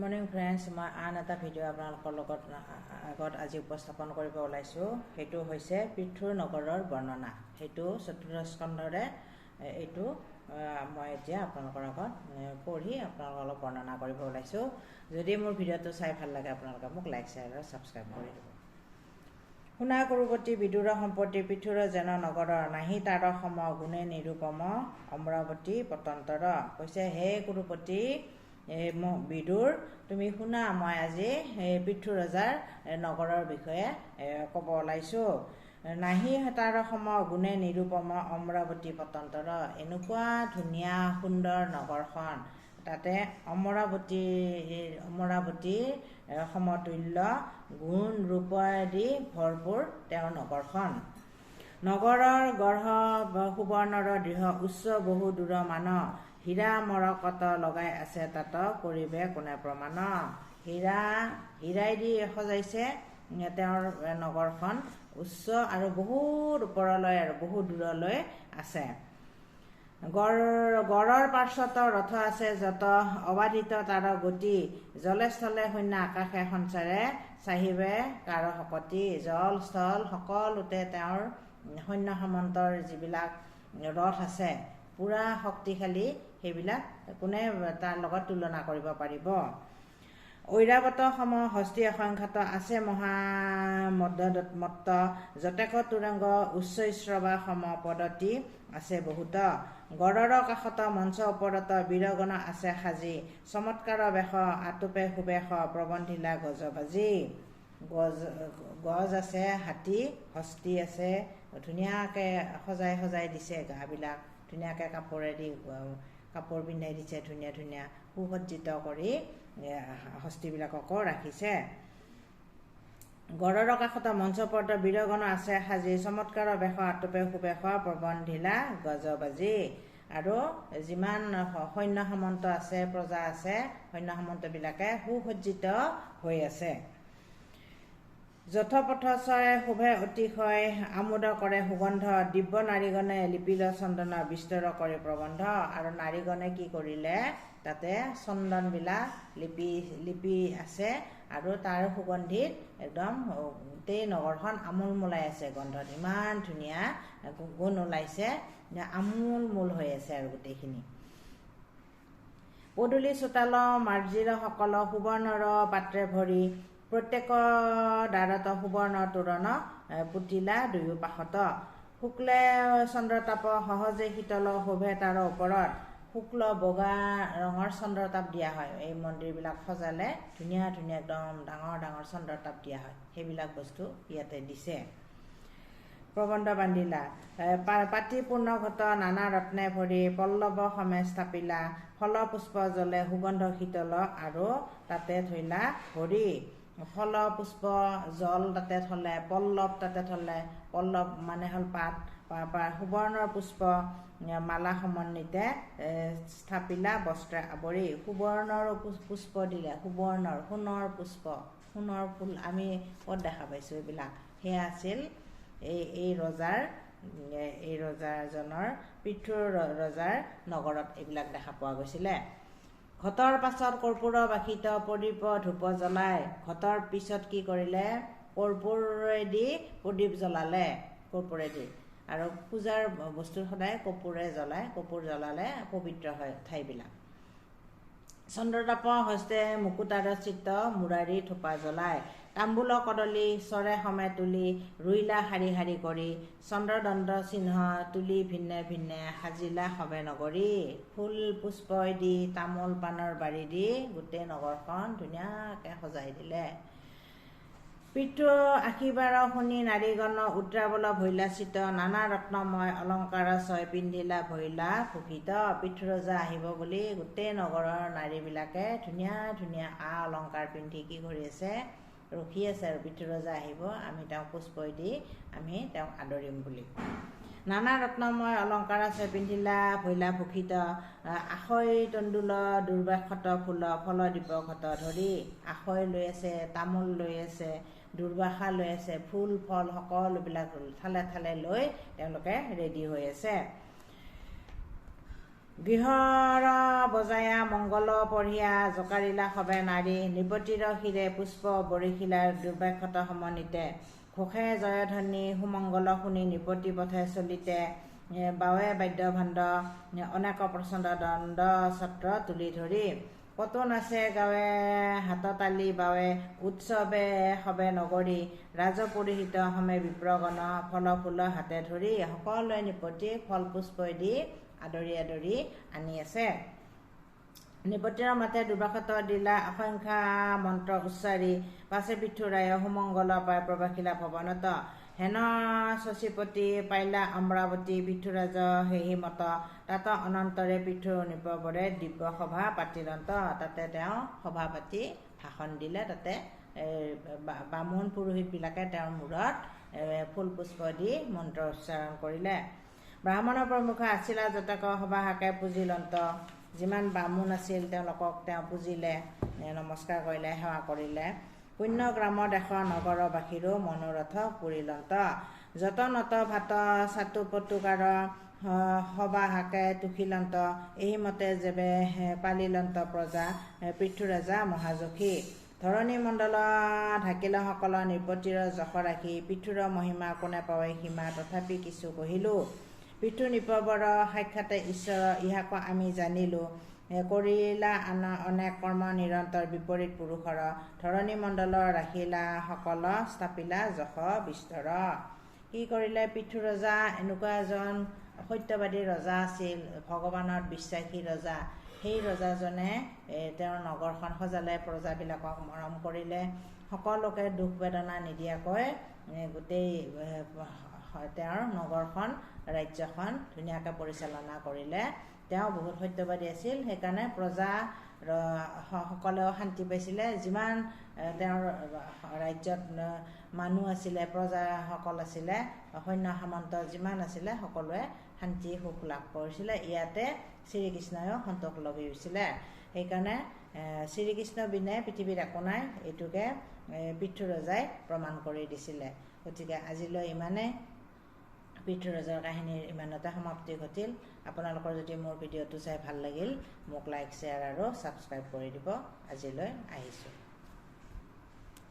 Morning friends, মই আন এটা ভিডিঅ' আপোনালোকৰ লগত আগত আজি উপস্থাপন কৰিব ওলাইছোঁ। সেইটো হৈছে পৃথুৰ নগৰৰ বৰ্ণনা। সেইটো চতুৰ্থ স্কন্ধৰে এইটো মই এতিয়া আপোনালোকৰ আগত পঢ়ি আপোনালোকক অলপ বৰ্ণনা কৰিব ওলাইছোঁ। যদি মোৰ ভিডিঅ'টো চাই ভাল লাগে, আপোনালোকে মোক লাইক, শ্বেয়াৰ আৰু ছাবস্ক্ৰাইব কৰি দিব। শুনা কুৰুপতি বিদুৰ সম্পত্তি, পৃথুৰ যেন নগৰৰ, নাহি তাৰ সম গুণে নিৰুপম অমৰাৱতী পটন্তৰ। কৈছে, হে কুৰুপতি বিদুৰ, তুমি শুনা, মই আজি এই পৃথু ৰজাৰ নগৰৰ বিষয়ে ক'ব ওলাইছোঁ। নাহি তাৰ সম গুণে নিৰুপম অমৰাৱতী পটন্তৰ। এনেকুৱা ধুনীয়া সুন্দৰ নগৰখন, তাতে অমৰাৱতীৰ সমতুল্য গুণ ৰূপেদি ভৰপূৰ তেওঁৰ নগৰখন। নগৰৰ গঢ় সুবৰ্ণৰ দৃঢ়, উচ্চ বহু দূৰ মান, হীৰা মৰকত লগাই আছে তাত, কৰিবে কোনে প্ৰমাণ। হীৰাই দি সজাইছে তেওঁৰ নগৰখন, উচ্চ আৰু বহুত ওপৰলৈ আৰু বহুত দূৰলৈ আছে। গড়ৰ পাৰ্শ্বত ৰথ আছে যত, অবাধিত তাৰ গতি, জলে স্থলে সৈন্য আকাশে সঞ্চাৰে, চাহিবে কাৰ শকতি। জল স্থল সকলোতে তেওঁৰ সৈন্য সামন্তৰ যিবিলাক ৰথ আছে, পুৰা শক্তিশালী, সেইবিলাক কোনে তাৰ লগত তুলনা কৰিব পাৰিব? ঐৰাৱত সম হস্তি অসংখ্যাত আছে মহা মত্ত, যতেক তুৰংগ উচ্চৈশ্ৰৱা সম পদতি আছে বহুত। গড়ৰ কাষত মঞ্চ ওপৰত বীৰগণ আছে সাজি, চমৎকাৰ বেশ আটোপে সুবেশ প্ৰবন্ধিলা গজবাজি। গজ আছে, হাতী হস্তি আছে, ধুনীয়াকৈ সজাই সজাই দিছে গাবিলাক, ধুনীয়াকৈ কাপোৰেদি কাপোৰ পিন্ধাই দিছে, ধুনীয়া ধুনীয়া সুসজ্জিত কৰি হস্তিবিলাককো ৰাখিছে। গড়ৰ কাষত মঞ্চপৰ্দ বীৰগণ আছে সাজি, চমৎকাৰ বেশ আটোপে সুবেশ প্ৰবন্ধিলা গজবাজি। আৰু যিমান সৈন্য সামন্ত আছে, প্ৰজা আছে, সৈন্য সামন্তবিলাকে সুসজ্জিত হৈ আছে। যথপথ ছয় শোভে অতিশয় আমোদ কৰে সুগন্ধ, দিব্য নাৰীগণে লিপিল চন্দন বিস্তৰ কৰে প্ৰবন্ধ। আৰু নাৰীগণে কি কৰিলে, তাতে চন্দনবিলাক লিপি লিপি আছে আৰু তাৰ সুগন্ধিত একদম গোটেই নগৰখন আমোল মোলাই আছে গন্ধত, ইমান ধুনীয়া গুণ ওলাইছে, আমোল মোল হৈ আছে আৰু গোটেইখিনি। পদূলি চোতাল মাৰ্জিল সকল সুবৰ্ণৰ পাত্ৰে ভৰি, প্ৰত্যেক দ্বাৰত সুবৰ্ণ তোৰণ পুতিলা দুয়ো পাশত। শুক্লে চন্দ্ৰতাপ সহজে শীতল শোভে তাৰ ওপৰত। শুক্ল বগা ৰঙৰ চন্দ্ৰতাপ দিয়া হয়, এই মন্দিৰবিলাক সজালে ধুনীয়া ধুনীয়া একদম ডাঙৰ ডাঙৰ চন্দ্ৰতাপ দিয়া হয়, সেইবিলাক বস্তু ইয়াতে দিছে। প্ৰবন্ধ বান্ধিলা পাতি পূৰ্ণ ঘট নানা ৰত্নে ভৰি, পল্লৱ সমে স্থাপিলা, ফল পুষ্প জলে সুগন্ধ শীতল আৰু তাতে থৈলা ভৰি। ফল পুষ্প জল তাতে থলে, পল্লৱ তাতে থলে, পল্লৱ মানে হ'ল পাত, সুবৰ্ণৰ পুষ্প মালা সমন্বিতে স্থাপিলা বস্ত্ৰে আৱৰি। সুবৰ্ণৰ পুষ্প দিলে, সুবৰ্ণৰ সোণৰ পুষ্প, সোণৰ ফুল আমি ক'ত দেখা পাইছোঁ এইবিলাক। সেয়া আছিল এই ৰজাৰ, এই ৰজাজনৰ পৃথুৰ ৰজাৰ নগৰত এইবিলাক দেখা পোৱা গৈছিলে। ঘটৰ পাছত কৰ্পূৰ বাসিত প্ৰদীপ ধূপ জ্বলাই। ঘটৰ পিছত কি কৰিলে, কৰ্পূৰেদি প্ৰদীপ জ্বলালে, কৰ্পূৰেদি। আৰু পূজাৰ বস্তু সদায় কৰ্পূৰে জ্বলায়, কৰ্পূৰ জ্বলালে পবিত্ৰ হয় ঠাইবিলাক। চন্দ্ৰতাপ হস্তে মুকুতাৰ চিত্ৰ মুৰাৰী থোপা জ্বলাই। তাম্বুল কদলী চৰে সমে তুলি ৰুইলা শাৰী শাৰী কৰি, চন্দ্ৰদণ্ড চিহ্ন তুলি ভিন্নে ভিন্নে সাজিলা সবে নগৰী। ফুল পুষ্পই দি তামোল পাণৰ বাৰী দি গোটেই নগৰখন ধুনীয়াকৈ সজাই দিলে। পিতৃ আশীৰ্বাদ শুনি নাৰীগণ উত্ৰাৱল ভৈলা চিত, নানা ৰত্নময় অলংকাৰ ছয় পিন্ধিলা ভৈলা ভূষিত। পিতৃ ৰজা আহিব বুলি গোটেই নগৰৰ নাৰীবিলাকে ধুনীয়া ধুনীয়া আ অলংকাৰ পিন্ধি কি কৰি আছে, ৰখি আছে আৰু পিতৃ ৰজা আহিব, আমি তেওঁক পুষ্পই দি আমি তেওঁক আদৰিম বুলি। নানা ৰত্নময় অলংকাৰ আছে পিন্ধিলা ভৈলা ভূষিত, আশৈ তণ্ডুল দুৰ্বাক্ষত ফুল ফল দীপঘট ধৰি। আশৈ লৈ আছে, তামোল লৈ আছে, দুৰ্বাসা লৈ আছে, ফুল ফল সকলোবিলাক থালে থালে লৈ তেওঁলোকে ৰেডি হৈ আছে। গৃহৰ বজায়া মংগল পঢ়িয়া জোকাৰিলা সবে নাৰী, নৃপতিৰ শিৰে পুষ্প বৰিষিলা দুৰ্বাক্ষত সমন্বিতে। ঘোষে জয়ধ্বনি সুমংগল শুনি নৃপতি পথে চলিতে, বাৱে বাদ্য ভাণ্ড অনেক প্ৰচণ্ড দণ্ড ছত্ৰ তুলি ধৰি। কতো নাচে গাৱে হাততালি বাৱে উৎসৱে সবে নগৰী, ৰাজপুৰোহিত সমে বিপ্ৰগণ ফল ফুল হাতে ধৰি। সকলোৱে নৃপতিক ফল পুষ্প দি আদৰি আদৰি আনি আছে। নৃপতিৰ মাতে দুৰ্বাসত দিলা অসংখ্যা মন্ত্ৰ উচ্চাৰি। পাছে পৃথুৰায় সুমংগল পাই প্ৰবাসিলা ভৱনত। হেন শশীপতি পাইলা অমৰাৱতী পৃথুৰাজ সেহি মত। তাত অনন্তৰে পৃথু নৃপবৰে দিব্য সভা পাতিলন্ত। তাতে তেওঁ সভা পাতি ভাষণ দিলে। তাতে বামুণ পুৰোহিতবিলাকে তেওঁৰ মূৰত ফুল পুষ্প দি মন্ত্ৰ উচ্চাৰণ কৰিলে। ব্ৰাহ্মণৰ প্ৰমুখ আছিলা যতক সভাহাকে পূজিলন্ত। যিমান বামুণ আছিল তেওঁলোকক তেওঁ পূজিলে, নমস্কাৰ কৰিলে, সেৱা কৰিলে। পুণ্য গ্ৰাম দেশ নগৰবাসীৰো মনোৰথ পুৰিলন্ত। যত নত ভাত চাতু পটুকাৰ সবাহাকে তুষিলন্ত। এহিমতে যেবে পালিলন্ত প্ৰজা পৃথুৰাজা মহাযশী। ধৰণী মণ্ডল ঢাকিল সকল নৃপতিৰ যশ ৰাখি। পৃথুৰ মহিমা কোনে পাৱে সীমা তথাপি কিছু কহিলো। পৃথু নৃপবৰ সাক্ষাতে ঈশ্বৰ ইহাক আমি জানিলো। কৰিলা অনেক কৰ্ম নিৰন্তৰ বিপৰীত পুৰুষৰ। ধৰণী মণ্ডল ৰাখিলা সকল স্থাপিলা যশ বিস্তৰ। কি কৰিলে পৃথু ৰজা? এনেকুৱা এজন সত্যবাদী ৰজা আছিল, ভগৱানত বিশ্বাসী ৰজা। সেই ৰজাজনে তেওঁৰ নগৰখন সজালে, প্ৰজাবিলাকক মৰম কৰিলে, সকলোকে দুখ বেদনা নিদিয়াকৈ গোটেই তেওঁৰ নগৰখন, ৰাজ্যখন ধুনীয়াকৈ পৰিচালনা কৰিলে। তেওঁ বহুত সত্যবাদী আছিল, সেইকাৰণে প্ৰজা সকলেও শান্তি পাইছিলে। যিমান তেওঁৰ ৰাজ্যত মানুহ আছিলে, প্ৰজাসকল আছিলে, সৈন্য সামন্ত যিমান আছিলে, সকলোৱে শান্তি সুখ লাভ কৰিছিলে। ইয়াতে শ্ৰীকৃষ্ণয়ো সন্তোষ লভিছিলে। সেইকাৰণে শ্ৰীকৃষ্ণ বিনে পৃথিৱীত একো নাই, এইটোকে পৃথু ৰজাই প্ৰমাণ কৰি দিছিলে। গতিকে আজিলৈ ইমানেই। পৃথু ৰজাৰ কাহিনীৰ ইমানতে সমাপ্তি ঘটিল। আপোনালোকৰ যদি মোৰ ভিডিঅ'টো চাই ভাল লাগিল, মোক লাইক, শ্বেয়াৰ আৰু ছাবস্ক্ৰাইব কৰি দিব। আজিলৈ আহিছোঁ।